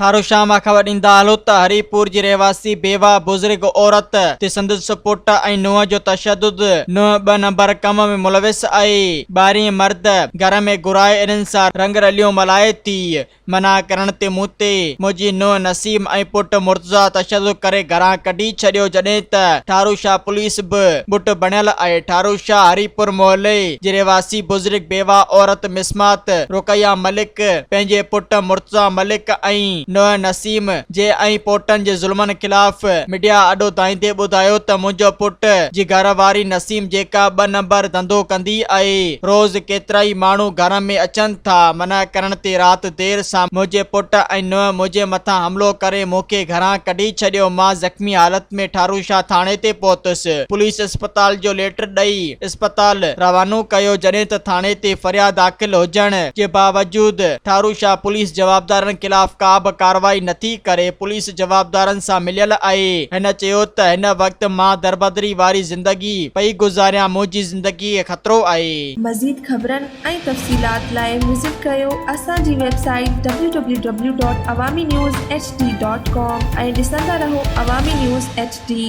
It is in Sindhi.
ٺاروشاه مان خبر ڏيندا هلو ته هري پور جي رهواسي بيواهه بزرگ عورت تي سندس پٽ ۽ نونهن جو تشدد، نونهن ٻه نمبر ڪم ۾ ملوث آهي، ٻاهرين مرد گهر ۾ گهرائي انهن سان رنگ رليون ملهائي ٿي، منع ڪرڻ تي مون تي منهنجي نونهن نسيم ۽ پٽ مرتضيٰ تشدد ڪري گهران ڪڍي ڇڏيو جڏهن ته ٺاروشاه پوليس به ٻٽ بڻيل آهي، ٺاروشاه هري پور محلي جي رهواسي بزرگ بيواهه عورت مسمات رقيه ملڪ پنهنجي پٽ مرتضيٰ ملڪ ۽ نونهن نسيم جي ۽ پوٽن جي ظلمن خلاف ميڊيا آڏو دانهيندي ٻڌايو ته منهنجو پٽ جي گهر واري نسيم جيڪا ٻه نمبر ڌنڌو ڪندي آهي روز ڪيترائي ماڻهو گهر ۾ اچن ٿا منع ڪرڻ تي رات دير سان منهنجي پٽ ۽ نونهن منهنجي مٿان حملو ڪري مون کي گهران ڪڍي ڇڏيو مان زخمي حالت ۾ ٺاروشاه ٿاڻي تي پهتس پوليس اسپتال جو ليٽر ڏئي اسپتال روانو ڪيو جڏهن ته ٿاڻي تي فرياد داخل هجڻ جي باوجود ٺاروشاه پوليس جوابدارن خلاف ڪا به ڪارروائي نٿي ڪري پوليس جوابدارن سان مليل آهي هن چيو ته هن وقت مان دربدري واري زندگي پئي گذاريان منهنجي زندگي کي خطرو آهي. مزيد خبرن ۽ تفصيلات لاء وزٽ ڪريو اسان جي website W W W dot Awami news H D dot com ۽ ڏسندا رهو عوامي نيوز ايڇ ڊي.